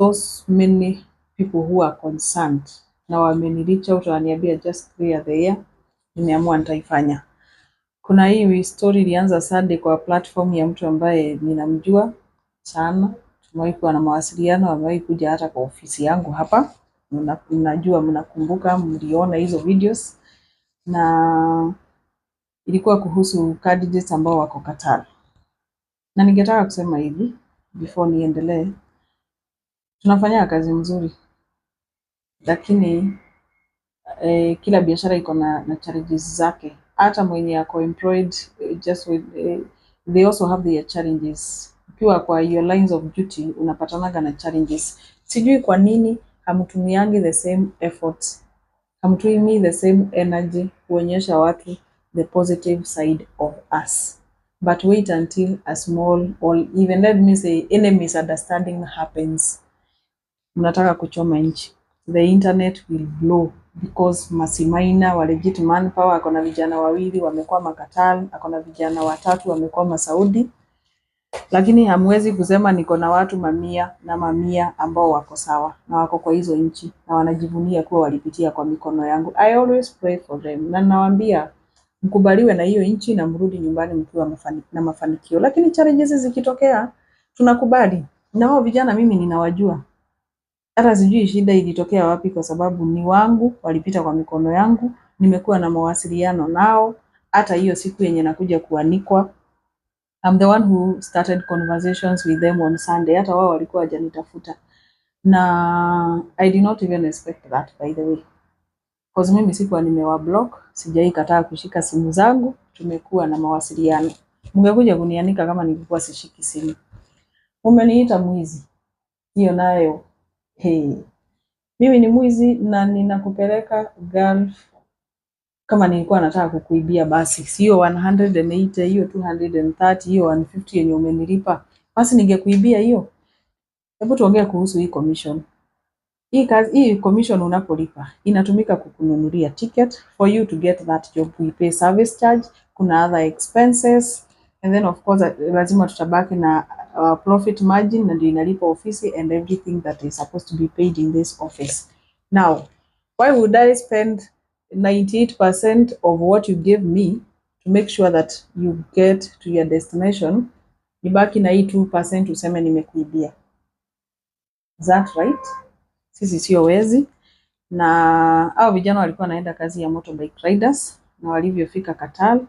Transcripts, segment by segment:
So many people who are concerned na wameni reach out, wananiambia just clear the air. Nimeamua nitaifanya. Kuna hii story ilianza Sunday kwa platform ya mtu ambaye ninamjua sana, tumewahi kuwa na mawasiliano, amewahi kuja hata kwa ofisi yangu hapa. Mnajua, mnakumbuka, mliona hizo videos, na ilikuwa kuhusu candidates ambao wako Qatar. Na ningetaka kusema hivi before niendelee, tunafanya kazi mzuri, lakini kila biashara iko na challenges zake. Hata mwenye ako employed, just with, they also have their challenges. Ukiwa kwa your lines of duty unapatanaga na challenges. Sijui kwa nini hamtumiangi the same effort, hamtumii the same energy kuonyesha watu the positive side of us. But wait until a small or even, let me say, any misunderstanding happens, mnataka kuchoma nchi. The internet will blow because Mercy Maina wa Legit Manpower ako na vijana wawili wamekwama Qatar, ako na vijana watatu wamekwama Saudi, lakini hamwezi kusema niko na watu mamia na mamia ambao wako sawa na wako kwa hizo nchi na wanajivunia kuwa walipitia kwa mikono yangu. I always pray for them na nawaambia mkubaliwe na hiyo nchi na mrudi nyumbani mkiwa na mafanikio, lakini challenges zikitokea tunakubali. Na hao vijana mimi ninawajua, hata sijui shida ilitokea wapi, kwa sababu ni wangu, walipita kwa mikono yangu, nimekuwa na mawasiliano nao. Hata hiyo siku yenye nakuja kuanikwa, I'm the one who started conversations with them on Sunday. Hata wao walikuwa hawajanitafuta na I did not even expect that, by the way, 'cause mimi sikuwa nimewa block, sijai kataa kushika simu zangu, tumekuwa na mawasiliano. Mngekuja kunianika kama ningekuwa sishiki simu. Umeniita mwizi, hiyo nayo, hey. Mimi ni mwizi na ninakupeleka Gulf kama nilikuwa nataka kukuibia basi sio 180, hiyo 230, hiyo 150 yenye umenilipa, basi ningekuibia hiyo. Hebu tuongee kuhusu hii commission. Hii kazi, hii commission unapolipa inatumika kukununulia ticket for you to get that job. We pay service charge, kuna other expenses, and then of course lazima tutabaki na profit margin na ndio inalipa ofisi and everything that is supposed to be paid in this office. Now, why would I spend 98% of what you gave me to make sure that you get to your destination, nibaki na hii 2% useme nimekuibia? Is that right? Sisi sio wezi. Na hao vijana walikuwa wanaenda kazi ya motorbike riders, na walivyofika Qatar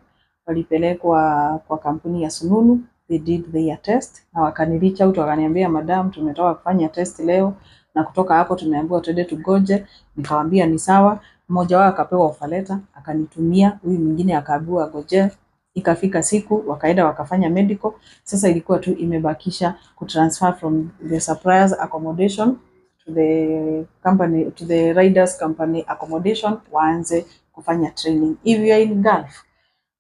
walipelekwa kwa kampuni ya Sununu, they did their test na wakani reach out wakaniambia, "Madam, tumetoka kufanya test leo na kutoka hapo tumeambiwa tuende tugoje." Nikawaambia ni sawa. Mmoja wao akapewa offer letter akanitumia, huyu mwingine akaambiwa goje. Ikafika siku wakaenda wakafanya medical. Sasa ilikuwa tu imebakisha kutransfer from the suppliers accommodation to the company, to the riders company accommodation, waanze kufanya training. If you are in Gulf,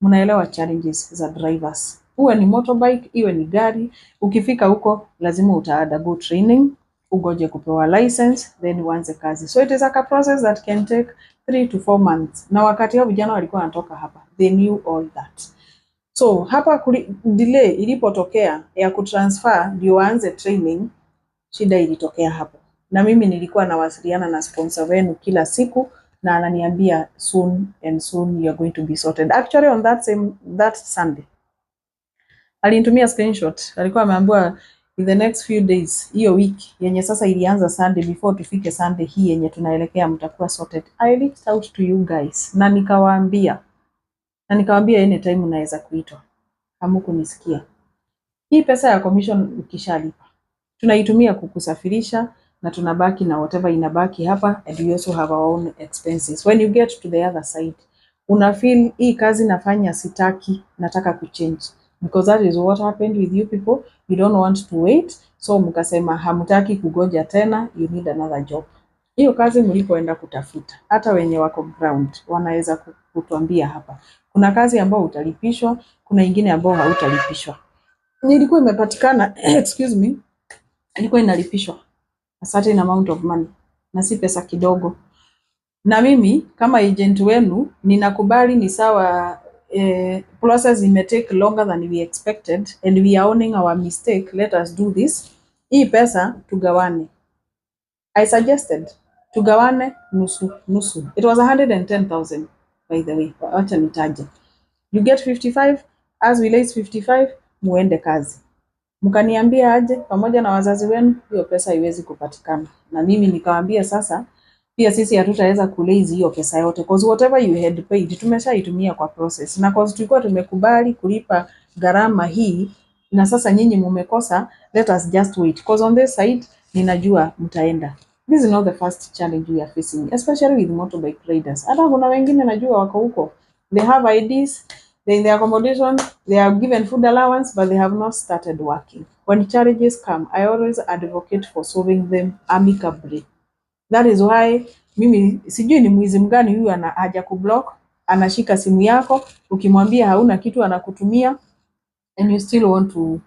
mnaelewa challenges za drivers. Uwe ni motorbike, iwe ni gari, ukifika huko lazima uta undergo training, ugoje kupewa license, then uanze kazi. So it is like a process that can take 3 to 4 months. Na wakati hao vijana walikuwa wanatoka hapa, they knew all that. So hapa delay ilipotokea ya kutransfer ndio waanze training, shida ilitokea hapo. Na mimi nilikuwa nawasiliana na sponsor wenu kila siku na ananiambia soon and soon you are going to be sorted. Actually, on that same, that Sunday, alinitumia screenshot, alikuwa ameambiwa in the next few days, hiyo wiki yenye sasa ilianza Sunday, before tufike Sunday hii yenye tunaelekea, mtakuwa sorted. I reached out to you guys na nikawaambia anytime unaweza kuitwa. Hamkunisikia. Hii pesa ya commission ukishalipa, tunaitumia kukusafirisha na tunabaki na whatever inabaki hapa, and we also have our own expenses. When you get to the other side, una feel hii kazi nafanya sitaki, nataka kuchange, because that is what happened with you people. You don't want to wait, so mkasema hamtaki kugoja tena, you need another job. Hiyo kazi mlipoenda kutafuta, hata wenye wako ground wanaweza kutuambia hapa, kuna kazi ambayo utalipishwa, kuna ingine ambayo hautalipishwa. Nilikuwa imepatikana, excuse me, ilikuwa inalipishwa a certain amount of money na si pesa kidogo. Na mimi kama agent wenu ninakubali ni sawa, process ime take longer than we expected and we are owning our mistake. Let us do this. Hii pesa tugawane. I suggested tugawane nusu nusu. It was 110,000, by the way. Wacha nitaje. You get 55 as we raise 55, muende kazi. Mkaniambia aje pamoja na wazazi wenu, hiyo pesa haiwezi kupatikana. Na mimi nikawaambia sasa pia sisi hatutaweza kuraise hiyo pesa yote, 'cause whatever you had paid tumeshaitumia kwa process, na 'cause tulikuwa tumekubali kulipa gharama hii na sasa nyinyi mumekosa, let us just wait, 'cause on this side ninajua mtaenda. This is not the first challenge we are facing, especially with motorbike riders. Hata kuna wengine najua wako huko, they have IDs, they're in the accommodation, they are given food allowance, but they have not started working. When challenges come, I always advocate for solving them amicably. That is why mimi sijui ni mwizi mgani huyu ana haja kublock, anashika simu yako, ukimwambia hauna kitu anakutumia, and you still want to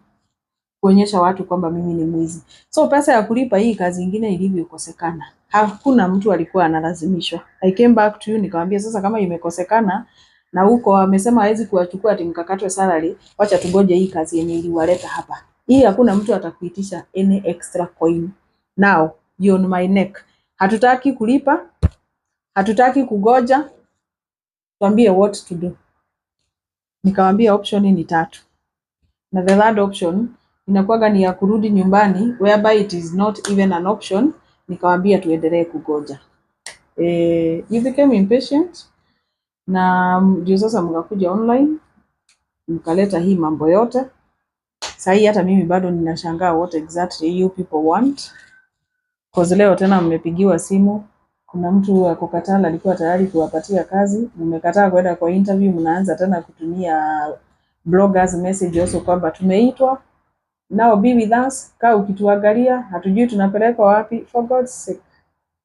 kuonyesha watu kwamba mimi ni mwizi. So pesa ya kulipa hii kazi ingine ilivyokosekana, hakuna mtu alikuwa analazimishwa. I came back to you nikamwambia, sasa kama imekosekana na huko amesema hawezi kuwachukua ati mkakatwe salary, wacha tugoje hii kazi yenye iliwaleta hapa. Hii hakuna mtu atakuitisha any extra coin. Now you on my neck. Hatutaki kulipa, hatutaki kugoja, tuambie what to do. Nikamwambia option ni tatu, na the third option inakuwaga ni ya kurudi nyumbani, whereby it is not even an option. Nikawambia tuendelee kugoja. You became impatient na ndio sasa mkakuja online mkaleta hii mambo yote. Sahii hata mimi bado ninashangaa what exactly you people want. 'Cause leo tena mmepigiwa simu, kuna mtu wa Qatar alikuwa tayari kuwapatia kazi, mmekataa kwenda kwa interview, mnaanza tena kutumia bloggers message also kwamba tumeitwa, now be with us, kaa ukituangalia, hatujui tunapelekwa wapi. For God's sake,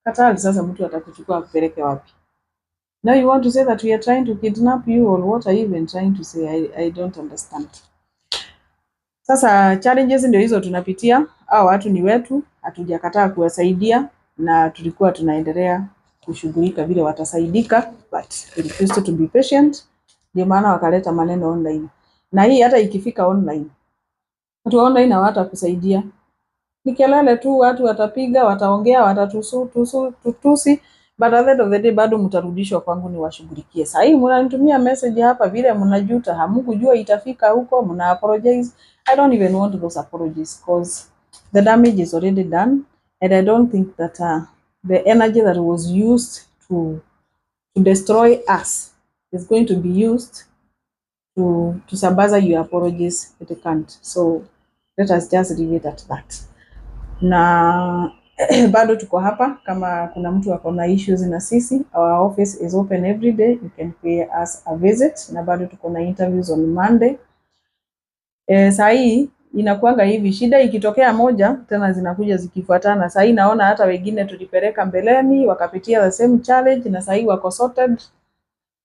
Qatar sasa mtu atakuchukua akupeleke wapi? Now you want to say that we are trying to kidnap you, or what are you even trying to say? I don't understand. Sasa challenges ndio hizo tunapitia. Hao watu ni wetu, hatujakataa kuwasaidia na tulikuwa tunaendelea kushughulika vile watasaidika, but we refused to be patient. Ndio maana wakaleta maneno online, na hii hata ikifika online, watu wa online hawatakusaidia. Ni kelele tu, watu watapiga, wataongea, watatusu tusu tutusi, but at the end of the day bado mtarudishwa kwangu niwashughulikie. Sasa hii mnanitumia message hapa vile mnajuta, hamkujua itafika huko, mna apologize. I don't even want those apologies, 'cause the damage is already done and I don't think that the energy that was used to destroy us is going to be used to sabaza your apologies. It can't. So let us just leave it at that. Na bado tuko hapa, kama kuna mtu ako na issues na sisi, our office is open every day, you can pay us a visit, na bado tuko na interviews on Monday. Saa hii inakuanga hivi, shida ikitokea moja tena zinakuja zikifuatana. Saa hii naona hata wengine tulipeleka mbeleni wakapitia the same challenge na saa hii wako sorted,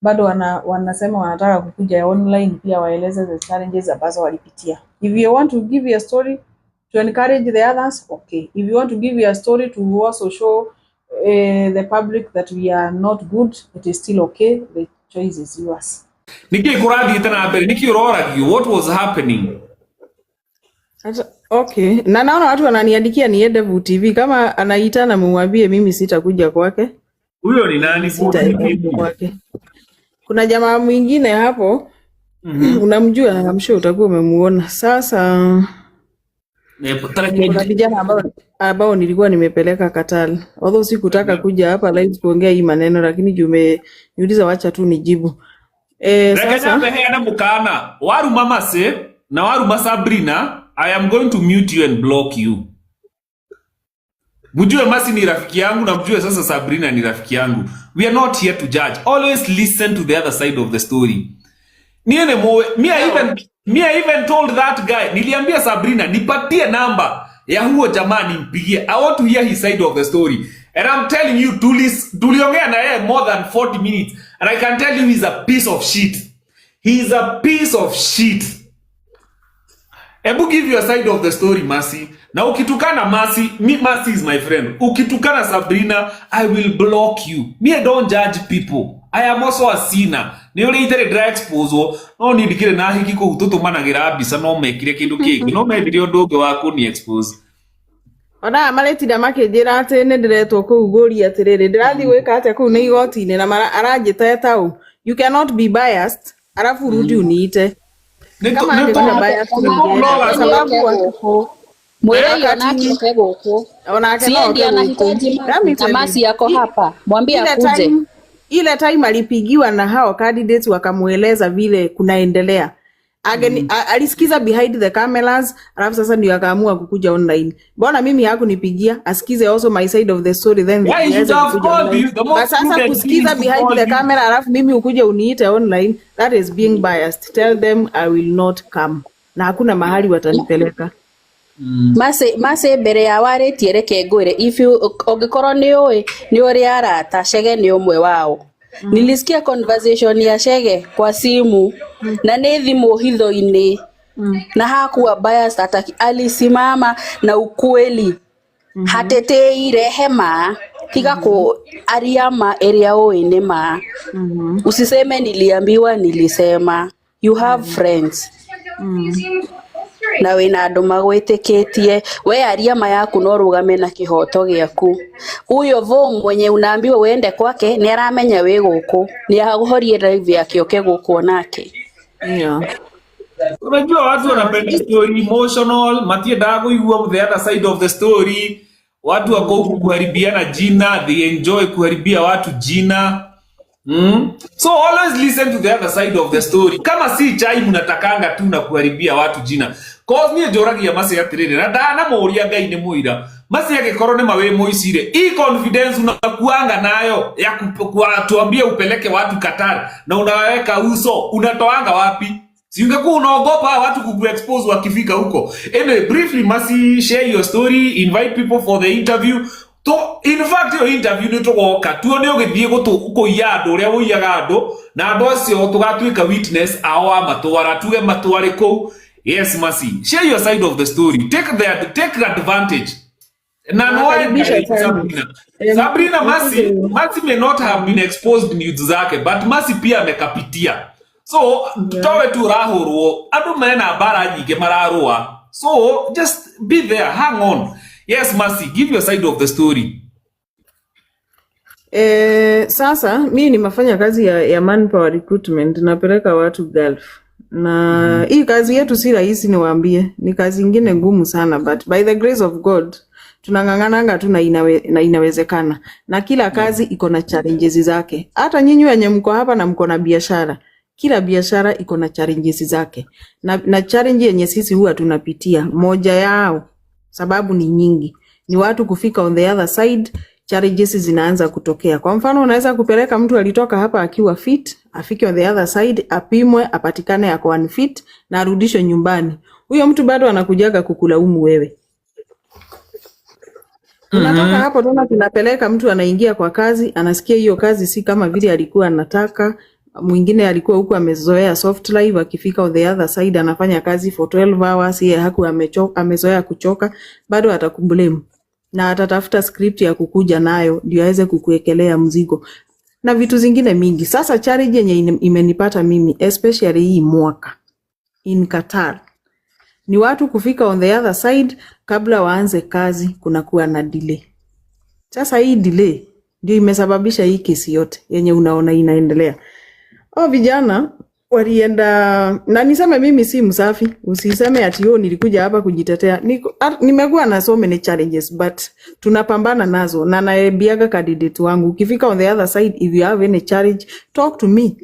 bado wanasema wanataka kukuja online pia waeleze the challenges ambazo walipitia. If you want to give your story to encourage the others, okay. If you want to give your story to also show the public that we are not good, it is still okay. The choice is yours. Niki kurathiĩte na mbere? Niki ũroragio? What was happening? Okay, na naona watu wananiandikia niende VUTV. Kama anaitana mumwambie mimi sitakuja kwake. Huyo ni nani? Sitaenda kwake. Kuna jamaa mwingine hapo, unamjua, I'm sure utakuwa umemuona. Sasa kuna vijana ambao nilikuwa nimepeleka Qatar. Although sikutaka kuja hapa live kuongea hii maneno, lakini juu umeniuliza, wacha tu nijibu. Reke Sasa nyambe heana mukana waruma Mase na waruma Sabrina, I am going to mute you and block you. Mjue Masi ni rafiki yangu na mjue sasa Sabrina ni rafiki yangu. We are not here to judge. Always listen to the other side of the story. Niene moe, me I even told that guy, niliambia Sabrina nipatie namba ya huo jamaa nimpigie. I want to hear his side of the story. And I'm telling you, tuliongea na yeye more than 40 minutes and I can tell you he's a piece of shit. He's a piece of shit. Ebu give your side of the story, Masi. Na ukitukana Masi, me, Masi is my friend. Ukitukana Sabrina, I will block you. Me, I don't judge people. I am also a sinner. Nĩ ũrĩa itarĩ ndĩra expose no niĩ ndikĩrĩ na hiki kũu tũtũmanagĩra mbica no mekire kĩndũ kĩngĩ, no mendire ũndũ ũngĩ wa kũni expose. Ona maretinda makĩnjĩra atĩ nĩ ndĩretwo kũu ngũria atĩrĩrĩ, ndĩrathiĩ gwĩka atĩa kũu nĩ igoti-inĩ na aranjĩta etaũ. You cannot be biased, alafu urudi uniite. Kama angekuwa biased ningeenda kwa sababu Mwĩre wakati onake oke gũkũ. Onake no Sie oke ndiye gũkũ. anahitaji Let Masi me na tell you. Masi yako hapa, mwambie Ile akuje. Ile time alipigiwa na hao candidates wakamueleza vile kunaendelea. Alisikiza behind the cameras, alafu sasa ndio akaamua kukuja online. Mbona mimi hakunipigia asikize also my side of the story, then Yeah, he should niweze have kukuja called online? you. The But most sasa prudent thing kusikiza is to behind call the you. Camera alafu mimi ukuje uniite online, that is being biased. Tell them I will not come, na hakuna mahali watanipeleka. Mase mase mbere ya warĩtie, reke ngwĩre, if you ũngĩkorwo nĩ ũĩ nĩ ũrĩ arata, Chege nĩ ũmwe wao. Nilisikia conversation ya Chege kwa simu na nĩ thimũ hitho-inĩ na hakuwa biased hata, alisimama na ukweli, hateteire hema. Tiga ku aria ma ĩrĩa ũĩ nĩ ma. Usiseme niliambiwa, nilisema. You have friends na wĩna andũ magwĩtĩkĩtie. We aria ma yaku no rũgame na kĩhoto gĩaku. Huyo Vom mwenye unaambiwa uende kwake nĩ aramenya wĩ gũkũ, nĩ ahorie live yake oke gũkũ onake. Unajua watu wanapenda story emotional, matiendaga kuigua the other side of the story. Watu wako huku kuharibiana jina, they enjoy kuharibia watu jina. So always listen to the other side of the story. Kama si chai mnatakanga tu na kuharibia watu jina. Cause niĩ njũragia Masi atĩrĩrĩ, na ndanamuria, Ngai nĩ mũira. Masi angĩkorwo nĩ ma wĩ mũicire, hii confidence unakuanga nayo ya tuambie upeleke watu Qatar na unaweka uso, unatoanga wapi? Si ungekuwa unaogopa watu kukuexpose wakifika huko. Anyway, briefly Masi, share your story, invite people for the interview. To, in fact iyo interview nĩ tũgoka tuone ũgĩthiĩ kũiya andũ ũrĩa ũiyaga andũ na andũ acio tũgatuĩka witness ao a matwara tuge matware kũu. Yes, Masi, share your side of the story, take advantage na no Nawakaribisha encourage sana. Sabrina. Sabrina, Masi, Nikuje. Masi may not have been exposed news zake, but Masi pia amekapitia, so towe tu ũrahũrwo andũ mena mbara nyingĩ mararũa, so just be there, hang on. Yes, Masi, give your side of the story. Sasa mi nimefanya kazi ya manpower recruitment, napeleka watu Gulf, na hii kazi yetu si rahisi, niwaambie, ni kazi ingine ngumu sana, but by the grace of God tunang'ang'ananga tu na inawezekana, na kila kazi iko na challenges zake. Hata nyinyi wenye mko hapa na mko na biashara, kila biashara iko na challenges zake, na challenge yenye sisi huwa tunapitia, moja yao, sababu ni nyingi, ni watu kufika on the other side, challenges zinaanza kutokea. Kwa mfano, unaweza kupeleka mtu alitoka hapa akiwa fit, afike on the other side, apimwe, apatikane ako unfit na arudishwe nyumbani. Huyo mtu bado anakujaga kukulaumu wewe. Tunatoka hapo tena tunapeleka mtu anaingia kwa kazi, anasikia hiyo kazi si kama vile alikuwa anataka. Mwingine alikuwa huku amezoea soft life, akifika on the other side anafanya kazi for 12 hours, yeye haku amezoea kuchoka, bado atakublame na atatafuta script ya kukuja nayo ndio aweze kukuwekelea mzigo na vitu zingine mingi. Sasa challenge yenye imenipata mimi, especially hii mwaka in Qatar, ni watu kufika on the other side, kabla waanze kazi kunakuwa na delay. Sasa hii delay ndio imesababisha hii kesi yote yenye unaona inaendelea. Hao vijana walienda, na niseme mimi si msafi, usiseme ati yo nilikuja hapa kujitetea. Nimekuwa na so many challenges, but tunapambana nazo, na naambiaga candidate wangu, ukifika on the other side, if you have any challenge, talk to me.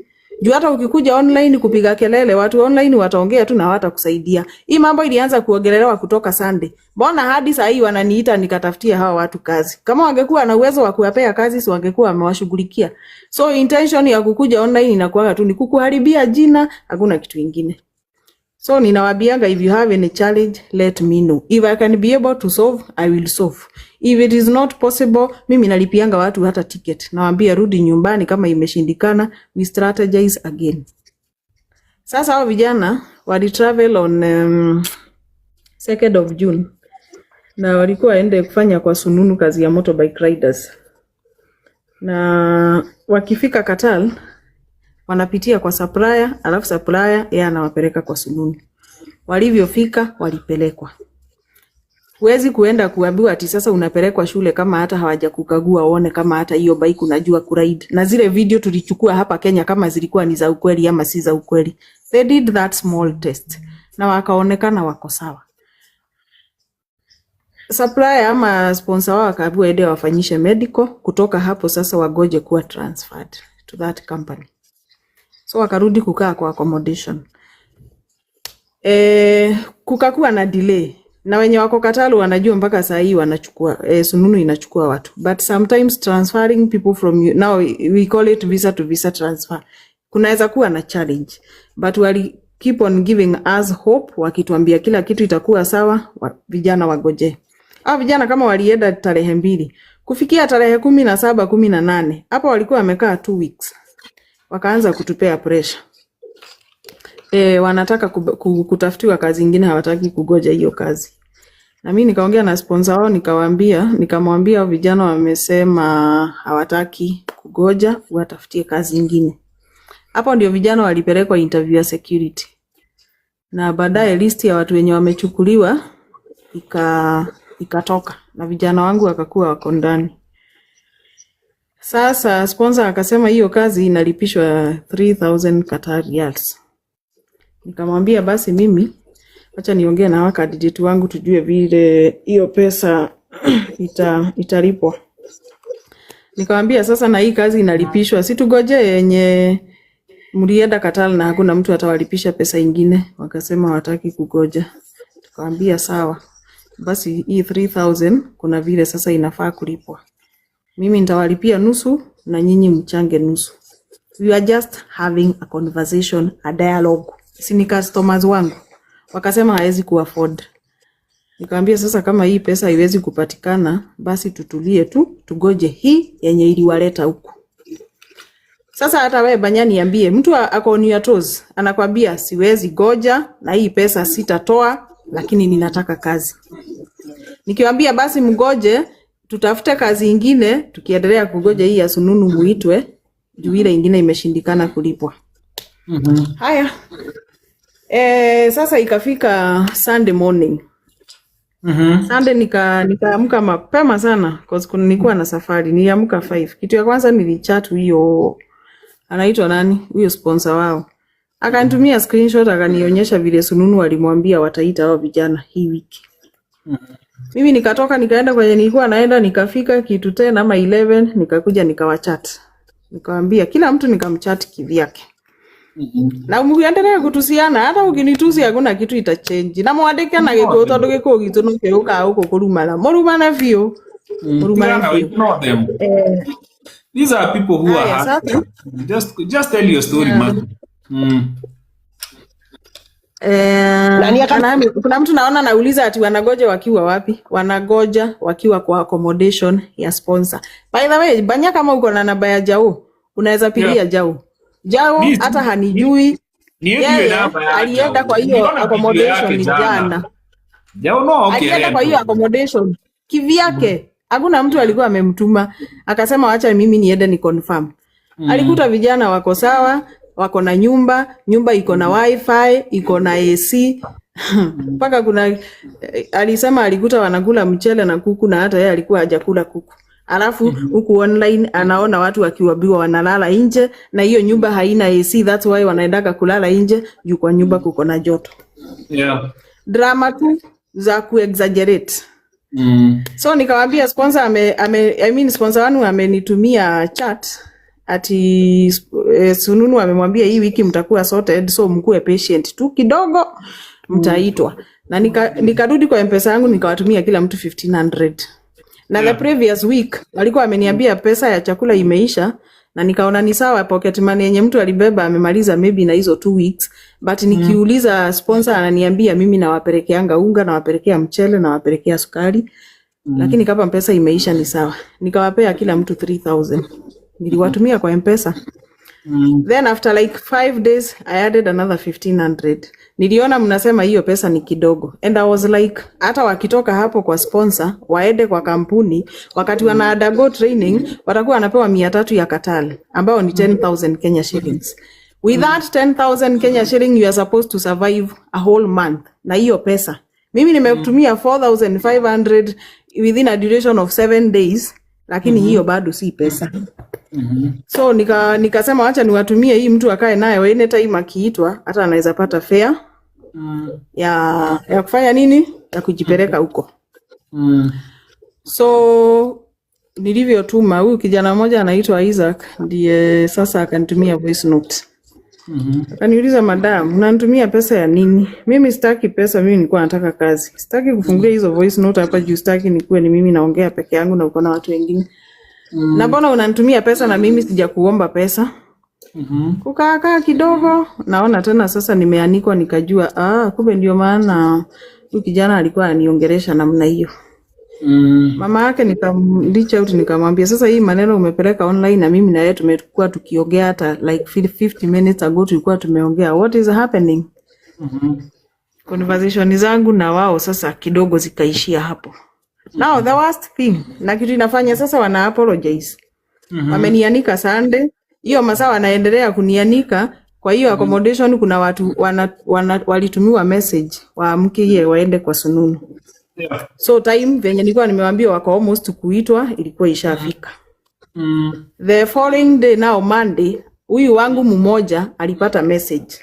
Juu hata ukikuja online kupiga kelele, watu online wataongea tu na hawatakusaidia. Hii mambo ilianza kuongelelewa kutoka Sunday. Mbona hadi saa hii wananiita nikatafutie hawa watu kazi? Kama wangekuwa na uwezo wa kuwapea kazi, si wangekuwa wamewashughulikia? So intention ya kukuja online inakuwaga tu ni kukuharibia jina, hakuna kitu ingine. So ninawaambianga, if you have any challenge, let me know. If I can be able to solve, I will solve. If it is not possible, mimi nalipianga watu hata ticket. Nawaambia rudi nyumbani kama imeshindikana, we strategize again. Sasa hao vijana wali travel on 2nd of June na walikuwa waende kufanya kwa Sununu kazi ya motorbike riders, na wakifika Qatar wanapitia kwa supplier, alafu supplier yeye anawapeleka kwa Sununu. Walivyofika walipelekwa. Huwezi kuenda kuambiwa ati sasa unapelekwa shule kama hata hawajakukagua waone kama hata hiyo bike unajua kuride. Na zile video tulichukua hapa Kenya kama zilikuwa ni za ukweli ama si za ukweli. They did that small test na wakaonekana wako sawa. Supplier ama sponsor wao akaambiwa ende wafanyishe medical. Kutoka hapo sasa wagoje kuwa transferred to that company. So wakarudi kukaa kwa accommodation. Kukakuwa na delay na wenye wako Qatar wanajua mpaka saa hii wanachukua Sununu inachukua watu, but sometimes transferring people from you, now we call it visa to visa transfer, kunaweza kuwa na challenge, but wali keep on giving us hope wakituambia kila kitu itakuwa sawa, vijana wagoje. Au vijana kama walienda tarehe 2 kufikia tarehe 17, 18, hapo walikuwa wamekaa 2 weeks, wakaanza kutupea pressure. Wanataka kutafutiwa kazi ingine, hawataki kugoja hiyo kazi. Na mimi nikaongea na sponsor wao, nikawaambia, nikamwambia hao vijana wamesema hawataki kugoja, watafutie kazi ingine. Hapo ndio vijana walipelekwa interview ya security, na baadaye list ya watu wenye wamechukuliwa ikatoka na vijana wangu wakakuwa wako ndani. Sasa sponsor akasema hiyo kazi inalipishwa 3000 Qatar riyals. Nikamwambia basi mimi acha niongee na hawa candidate wangu tujue vile hiyo pesa italipwa. Nikamwambia sasa, na hii kazi inalipishwa, si tugoje yenye mlienda Qatar na hakuna mtu atawalipisha pesa ingine? Wakasema hawataki kugoja. Tukamwambia sawa, basi hii 3000 kuna vile sasa inafaa kulipwa, mimi nitawalipia nusu na nyinyi mchange nusu. We are just having a conversation, a dialogue. Si ni customers wangu? Wakasema hawezi kuafford. Nikamwambia sasa, kama hii pesa haiwezi kupatikana, basi tutulie tu tugoje hii yenye iliwaleta huku. Sasa hata wewe Banya, niambie, mtu ako on your toes, anakwambia siwezi goja na hii pesa sitatoa, lakini ninataka kazi. Nikiwaambia basi mgoje, tutafute kazi ingine, tukiendelea kugoja hii ya Sununu muitwe, juu ile ingine imeshindikana kulipwa. Haya. Sasa ikafika Sunday morning. Sunday nikaamka mapema sana cause nilikuwa na safari. Niliamka 5. Kitu ya kwanza nilichat huyo, anaitwa nani? Huyo sponsor wao. Akanitumia screenshot, akanionyesha vile Sununu walimwambia wataita hao vijana hii wiki. Mimi nikatoka nikaenda kwenye nilikuwa naenda, nikafika kitu 10 ama 11, nikakuja nikawachat. Nikawambia kila mtu, nikamchat kivyake. Na mkiendelea kutusiana, hata ukinitusi hakuna kitu itachange. Na mwandike na gĩkũyũ tondũ gĩkũyũ gitũ no kĩũkaga gũkũ kũrumana. Mũrumane biũ. Mũrumane Tigana, biũ. Ignore them. These are people who are Haya happy. sasa. Just tell your story, man. Nani aka Kuna mtu naona nauliza ati wanagoja wakiwa wapi? Wanagoja wakiwa kwa accommodation ya sponsor. By the way, Banya, kama uko na namba ya Jau, unaweza pigia Jau. Jau hata hanijui. Ni hiyo Yeye namba ya alienda Jau. kwa hiyo Niliona video accommodation yake ni jana. jana. Jau no okay. Alienda kwa hiyo accommodation kivyake, hakuna mtu alikuwa amemtuma. Akasema wacha mimi niende ni confirm. Alikuta vijana wako sawa, wako na nyumba, nyumba iko na wifi, iko na AC, mpaka kuna alisema alikuta wanakula mchele na kuku na hata yeye alikuwa hajakula kuku. Alafu huku online anaona watu wakiwabiwa wanalala nje na hiyo nyumba haina AC, that's why wanaendaga kulala nje juu kwa nyumba kuko na joto. Drama tu za kuexaggerate. So nikamwambia sponsor I mean sponsor wangu amenitumia chat ati Sununu amemwambia hii wiki mtakuwa sorted, so mkuwe patient tu kidogo mtaitwa. Na nikarudi kwa M-Pesa yangu nikawatumia kila mtu 1500. Na the previous week walikuwa ameniambia pesa ya chakula imeisha, na nikaona ni sawa, pocket money yenye mtu alibeba amemaliza maybe na hizo 2 weeks, but nikiuliza sponsor ananiambia mimi nawapelekeanga unga, nawapelekea mchele, nawapelekea sukari, lakini kama pesa imeisha ni sawa. Nikawapea kila mtu 3000, niliwatumia kwa M-Pesa. Then after like 5 days I added another 1500. Niliona mnasema hiyo pesa ni kidogo, and I was like, hata wakitoka hapo kwa sponsor waende kwa kampuni, wakati wana undergo training watakuwa wanapewa 300 ya Qatar ambao ni 10,000 Kenya shillings. With that 10,000 Kenya shilling you are supposed to survive a whole month na hiyo pesa. Mimi nimekutumia 4500 within a duration of 7 days, lakini hiyo bado si pesa. So nikasema wacha niwatumie hii, mtu akae nayo, anytime akiitwa hata anaweza pata fare ya kufanya nini, ya kujipeleka huko. So nilivyotuma, huyu kijana mmoja anaitwa Isaac ndiye sasa akanitumia voice note. Akaniuliza, "Madam, unanitumia pesa ya nini? Mimi sitaki pesa, mimi nilikuwa nataka kazi. Sitaki kufungulia hizo voice note hapa juu sitaki nikuwe ni mimi naongea peke yangu na uko na watu wengine. Na mbona unanitumia pesa na mimi sijakuomba pesa?" Kukaa kaa kidogo, naona tena sasa nimeanikwa, nikajua, ah, kumbe ndio maana huyu kijana alikuwa ananiongelesha namna hiyo. Mama yake nikam reach out, nikamwambia, "Sasa hii maneno umepeleka online na mimi na yeye tumekuwa tukiongea, hata like 50 minutes ago tulikuwa tumeongea. What is happening?" Conversation zangu na wao sasa kidogo zikaishia hapo. Now the worst thing, na kitu inafanya sasa wana apologize. Wamenianika Sunday, hiyo masaa wanaendelea kunianika kwa hiyo accommodation. Kuna watu walitumiwa message waamkie waende kwa Sununu. So time venye nilikuwa nimewambia wako almost kuitwa ilikuwa ishafika. The following day now, Monday, huyu wangu mmoja alipata message.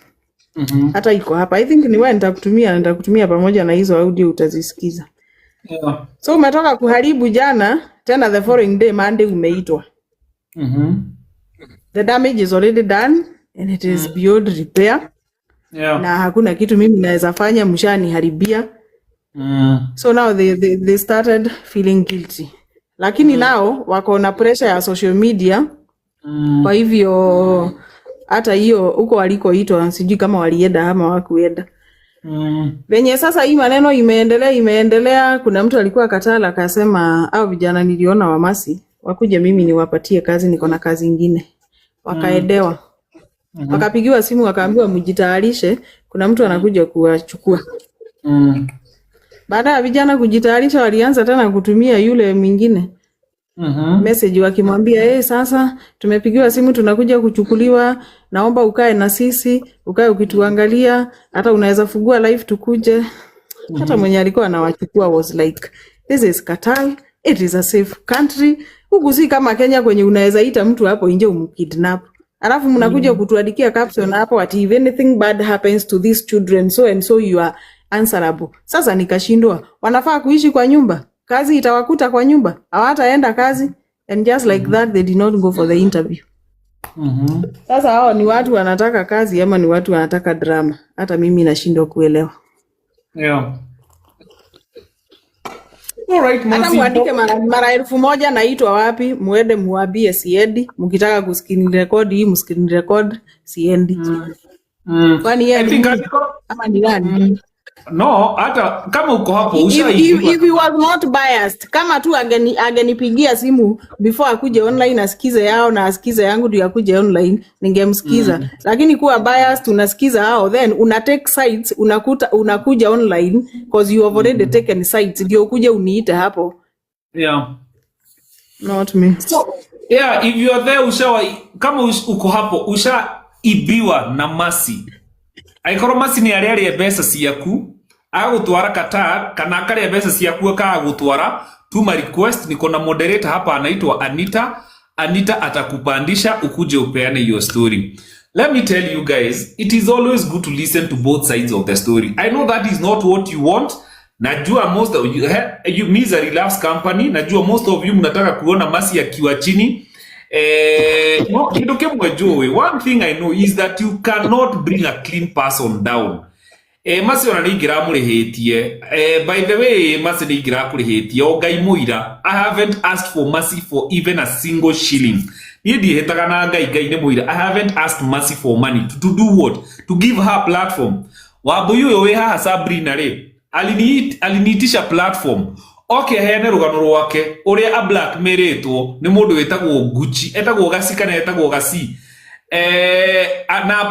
Hata iko hapa. I think ni wewe nitakutumia pamoja na hizo audio utazisikiza. So umetoka kuharibu jana, tena the following day, Monday, umeitwa. The damage is already done and it is beyond repair. Na hakuna kitu mimi naweza fanya, mshaniharibia. So now they started feeling guilty. Lakini nao wako na pressure ya social media. Kwa hivyo hata hiyo huko walikoitwa sijui kama walienda ama hawakuenda. Venye sasa hii maneno imeendelea imeendelea, kuna mtu alikuwa Katala akasema, au vijana niliona Wamasi wakuje mimi niwapatie kazi, niko na kazi ingine. Wakaedewa. Wakapigiwa simu wakaambiwa mjitayarishe, kuna mtu anakuja kuwachukua. Baada ya vijana kujitayarisha, walianza tena kutumia yule mwingine message wakimwambia, "Eh, sasa tumepigiwa simu, tunakuja kuchukuliwa, naomba ukae na sisi, ukae ukituangalia, hata unaweza fungua live tukuje." Hata mwenye alikuwa anawachukua was like, "This is Qatar, it is a safe country. Huku si kama Kenya kwenye unaweza ita mtu hapo nje umkidnap. Alafu mnakuja kutuandikia caption hapo ati if anything bad happens to these children, so and so, you are answerable." Sasa nikashindwa, wanafaa kuishi kwa nyumba, kazi itawakuta kwa nyumba, hawataenda kazi. And just like that they did not go for the interview. Sasa hao ni watu wanataka kazi ama ni watu wanataka drama? Hata mimi nashindwa kuelewa. Yeah. All right, Hata Mercy. muandike mara 1000 naitwa wapi, muende muambie siendi. Mkitaka kuscreen record hii, mscreen record, siendi. Kwani yeye I ni think Mungu ama ni nani? No, hata kama uko hapo ushaibiwa. If he was not biased, kama tu angenipigia simu before akuje online, asikize yao na asikize yangu ndio akuje online, ningemsikiza. Lakini kuwa biased, unasikiza hao, then una take sides, unakuta unakuja online cause you have already taken sides ndio ukuje uniite hapo. Not me. So, yeah, if you are there ushawa kama uko hapo ushaibiwa na Mercy. Angĩkorwo Mercy nĩ arĩarĩa mbeca ciaku agagũtwara Qatar kana akarĩa mbeca ciaku akagũtwara, tuma request. Niko na moderator hapa anaitwa Anita. Anita atakupandisha ukuje upeane your story. Let me tell you guys, it is always good to listen to both sides of the story. I know that is not what you want. Najua most of you, you misery loves company. Najua most of you mnataka kuona Mercy akiwa chini. No, kindu kimwe njũĩ, one thing I know is that you cannot bring a clean person down. Mercy ona nĩ ingĩramũrĩhĩtie. By the way, Mercy nĩ ingĩrakũrĩhĩtie o Ngai mũira. I haven't asked for Mercy for even a single shilling. Niĩ ndiĩhĩtaga na Ngai, Ngai nĩ mũira. I haven't asked Mercy for money to do what? To give her platform. Wambui ũyũ wĩ haha Sabrina rĩ, aliniitisha platform oke aheane rũgano rwake ũrĩa a blackmailĩtwo nĩ mũndũ wĩtagwo Gucci, etagwo Gasi kana etagwo Gasi,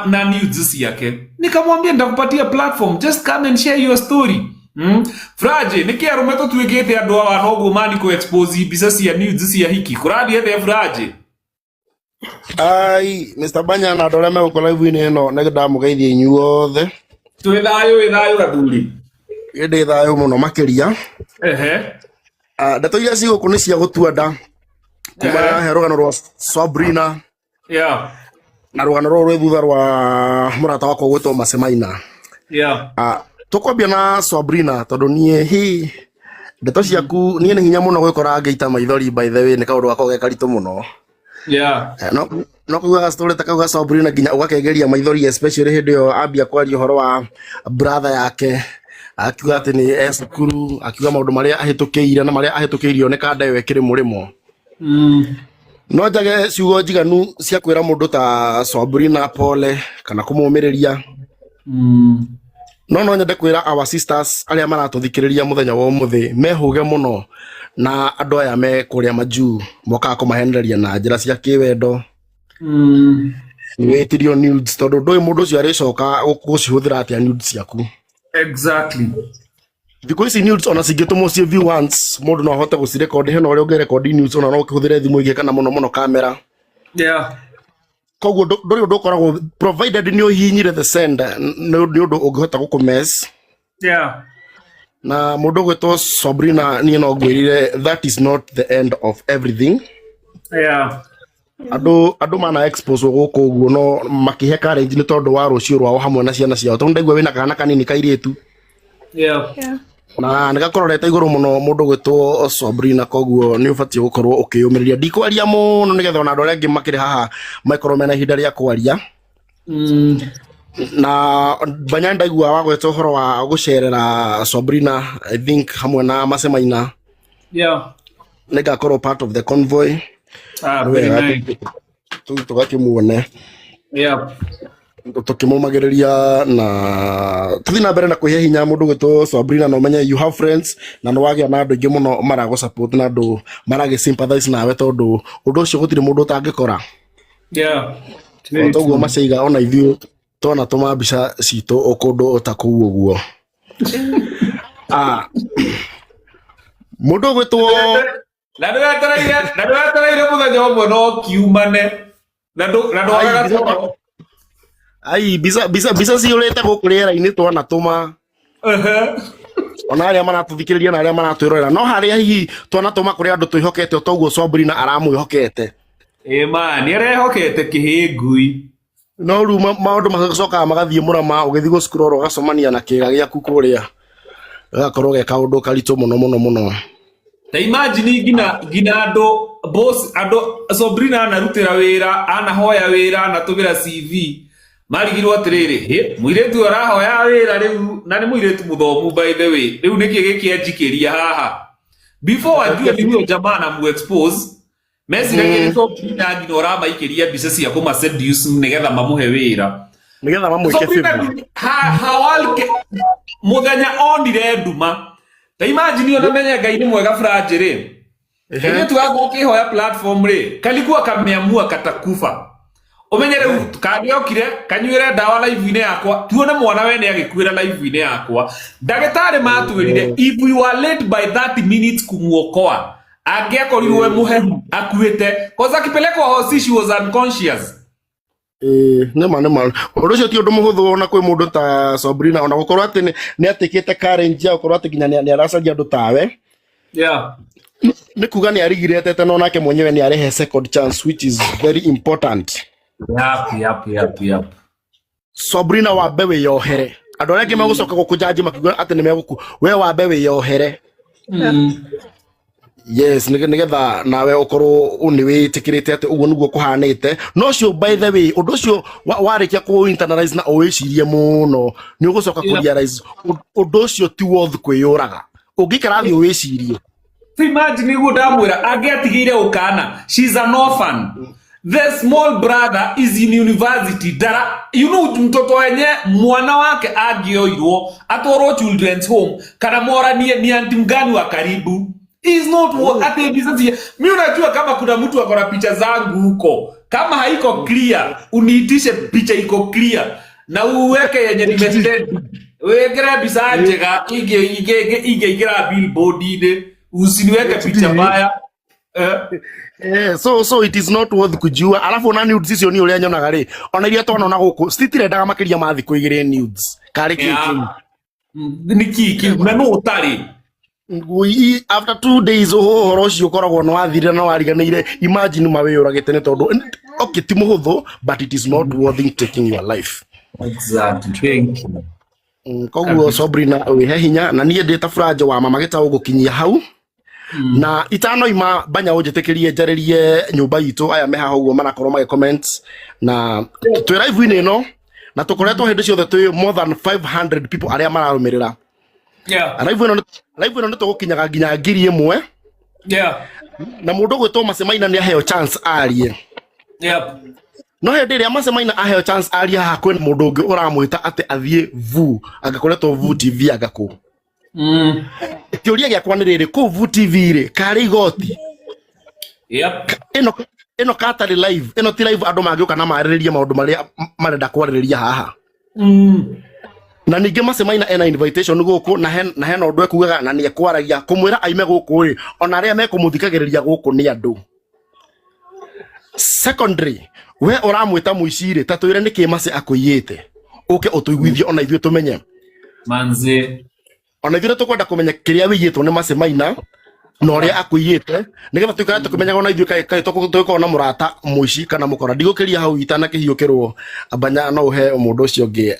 na nudes ciake. Nikamwambia nitakupatia platform, just come and share your story. Fraje nĩkĩ arũme tũtuĩkĩte andũ awa noguo mani kũ expose mbica cia nudes cia hiki kũrathiĩ atĩa, Fraje? Ai, Mr. Banya na andũ arĩa megũkora live-inĩ ĩno, nĩ ndamũgeithia inyuothe. Twĩ thayũ, wĩ thayũ gathuri. Ndĩ thayũ mũno makĩria. Ah, ndeto iria ci gũkũ nĩ cia gũtua nda kuma he rũgano rwa Sabrina na rũgano rũrũ rwĩ thutha rwa mũrata wakwa ũgwĩtwo Masemaina. Ah, tũkwambia na Sabrina tondũ niĩ hi ndeto ciaku niĩ nĩ hinya mũno gwĩkora ngĩita maithori, by the way, nĩ kaũndũ gakoragwo ge karitũ mũno. Eh, no kuga story ta kau ga Sabrina nginya ũgakengeria maithori, especially hĩndĩ ĩyo ambia kwaria ũhoro wa brother yake, akiuga atĩ nĩ e cukuru, akiuga maũndũ marĩa ahĩtũkĩire na marĩa ahĩtũkĩirio nĩ kanda ĩyo ĩkĩrĩ mũrĩmo. No njage ciugo njiganu cia kwĩra mũndũ ta Sabrina pole kana kũmũmĩrĩria, no nyende kwĩra our sisters arĩa maratũthikĩrĩria mũthenya wa ũmũthĩ mehũge mũno na andũ aya me kũrĩa majuu mokaga kũmahenereria na njĩra cia kĩwendo, wĩtirio nudes, tondũ ndũĩ mũndũ ũcio arĩcoka gũcihũthĩra atĩa nudes ciaku. Thikũ ici nudes ona cingĩtũmwo ciĩ view once, mũndũ no ahote gũcirekondi. Hena ũrĩa ũngĩrekondi nudes ona no ũkĩhũthĩre thimũ ingĩ kana mũno mũno kamera. Koguo ndũrĩ ũndũ ũkoragwo provided nĩ ũhihinyire the send, nĩ ũndũ ũngĩhota gũkũmess. Na mũndũ ũgwĩtwo Sabrina, niĩ no ngwĩrire that is not the end of everything. Andũ mana expose gũkũ ũguo no makĩhe courage nĩ tondũ wa rũciũ rwao hamwe na ciana ciao, tondũ ndaigua wĩna kana kanini kairĩtu na nĩ gakororete igũrũ mũno mũndũ gwĩtwo Sabrina. Koguo nĩ ũbatiĩ gũkorwo ũkĩyũmĩrĩria. Ndikwaria mũno nĩgetha ona andũ arĩa angĩ makĩrĩ haha makorwo mena ihinda rĩa kwaria. Na banya ndaigua wagweta ũhoro wa gũcerera Sabrina, I think hamwe na Masemaina, nĩngakorwo part of the convoy. Ah, nĩ very wega nice. Tũgakĩmuone tũkĩmũmagĩrĩria na tũthiĩ na mbere na kwĩhe hinya mũndũ gwĩtwo Sabrina, na ũmenye you have friends na nĩ wagĩa na andũ aingĩ mũno maragũ support na andũ maragĩ sympathize nawe, tondũ ũndũ ũcio gũtirĩ mũndũ ũtangĩkora. Very O toguo true. macaiga ona ithuĩ twanatũma mbica citũ kũndũ ta kũu ũguo. Ah, mũndũ ũgwĩtwo Na ndĩwetereire mũthenya ũmwe no kiumane na ndwagaga Ai, toro. Ai, mbica ciyũrĩte gũkũ rĩera-inĩ twanatũma, ona arĩa maratũthikĩrĩria na arĩa maratwĩrorera, no harĩa hihi twanatũma kũrĩ andũ twĩhokete o toguo Sabrina aramwĩhokete. Ĩ ma nĩ arehokete kĩhĩ ngui. No rĩu maũndũ macokaga magathiĩ mũrama, ũgĩthiĩ gũscroll ũgacemania na kĩga gĩaku kũrĩa, gagakorwo ge kaũndũ karitũ mũno mũno mũno. Ta imagine nginya andũ boss, andũ Sabrina anarutĩra wĩra, anahoya wĩra, anatũmĩra CV, marigirwo atĩrĩrĩ, hĩ mũirĩtu ũyũ arahoya wĩra rĩu na nĩ mũirĩtu mũthomu, by the way, rĩu nĩkĩ gĩkĩanjikĩria haha? Before ajue ni huyo jamaa anamu expose, meciragia nĩ Sabrina nginya ũramaikĩria mbica cia kũma seduce nĩgetha mamũhe wĩra. Nĩgetha mamwĩke Sabrina favor. Hawalke mũthenya onire nduma. Ta imagine, ona menye Ngai nĩ mwega, Franji rĩ, kairĩtu gaku ũkĩhoya platform rĩ, kalikuwa kameamua katakufa. Ũmenye rĩu kangĩokire kanyuĩre ndawa live-inĩ yakwa, tuone mwana wene agĩkuĩra live-inĩ yakwa. Ndagĩtarĩ matwĩrire if we were late by 30 minutes kumuokoa, angĩakorirwo e mũhehu akuĩte, cause akipelekwa hosi she was unconscious. Ĩĩ, nĩma nĩma ũndũ ũcio ti ũndũ mũhũthũ ona kwĩ mũndũ ta Sabrina, ona gũkorwo atĩ nĩ atĩkĩte challenge ya gũkorwo atĩ nginya nĩ aracaria andũ tawe, nĩ kuga nĩ arigiretete, no nake mwenyewe nĩ arehe second chance, which is very important. Yep. Sabrina, wambe wĩyohere. Andũ arĩa angĩ megũcoka gũkũjanji makiuga atĩ nĩ megũku, we wambe wĩyohere. Yes, nĩgetha nawe ũkorwo nĩ wĩtĩkĩrĩte atĩ ũguo nĩguo kũhanĩte. No ũcio, by the way, ũndũ ũcio warĩkia kũ internalize na ũwĩcirie mũno, nĩ ũgũcoka kũ realize ũndũ ũcio ti worth kwĩyũraga ũngĩikara thĩ ũwĩcirie. So imagine niguo ndamwĩra angĩatigĩire ũkana, she's an orphan, the small brother is in university, dara mtoto wenye mwana wake angĩoirwo atwarwo children's home kana moranie ni anti mgani wa karibu is not worth ati mbica mi unajua kama kuna mtu akona picha zangu huko, kama haiko clear, uniitishe picha iko clear na uweke yenye nimesend, wekere mbica njega ingĩingĩra billboard-inĩ, usiniweke picha mbaya, eh. Eh, so it is not worth kujua. Alafu ona nudes icio ni ũrĩa nyonaga rĩ, ona iria twanona gũkũ citirendaga makĩria ma thikũ 2 nudes karĩ kĩ kĩu. Nĩ kĩ na no ũtarĩ. Ngui after 2 days ũhoro ũcio ũkoragwo nĩ wathirire na wariganĩire. Imagine mawĩyũragĩte nĩ tondũ, okay, ti mũhũthũ, but it is not worth taking your life. Exactly, thank you. Koguo Sabrina, wĩhe hinya, na niĩ ndĩ ta Buranjo wa mama gĩtaũ gũkinyia hau na itanoima banya ũnjĩtĩkĩrie njarĩrie nyũmba itũ aya me haha ũguo marakorwo magĩ comment na twĩ live-inĩ ĩno, na tũkoretwo hĩndĩ ciothe twĩ more than 500 people arĩa mararũmĩrĩra live ĩno. Nĩ tũgũkinyaga nginya 1,000. Na mũndũ ũgwĩtwo Macemaina nĩ aheo chance arie. No hĩndĩ ĩrĩa Macemaina aheo chance arie haha, kwĩna mũndũ ũngĩ ũramwĩta atĩ athiĩ vu angakoretwo Vu TV anga kũ. Kĩũria gĩakwa nĩ rĩrĩ, kũu Vu TV rĩ, karĩ igoti? Ĩno katarĩ live, ĩno ti live andũ mangĩũka na marĩrĩrie maũndũ marĩa marenda kwarĩrĩria haha. Na ningĩ Macemaina ena invitation gũkũ na hena ũndũ ekugaga na nĩ ekwaragia kũmwĩra aime gũkũ rĩ, ona arĩa mekũmũthikagĩrĩria gũkũ nĩ andũ. Secondary, we ũramwĩta mũici rĩ, ta twĩre nĩkĩ Mace akũiyĩte, ũke ũtũiguithie ona ithuĩ tũmenye. Manze. Ona ithuĩ nĩ tũkwenda kũmenya kĩrĩa wĩiyĩtwo nĩ Mace Maina na ũrĩa akũiyĩte, nĩgetha tũikare tũkĩmenyaga ona ithuĩ kaĩ tũgĩkorwo na mũrata mũici kana mũkora. Ndigũkĩria hau itanakĩhiũkĩrwo. Banya, no ũhe mũndũ ũcio ũngĩ.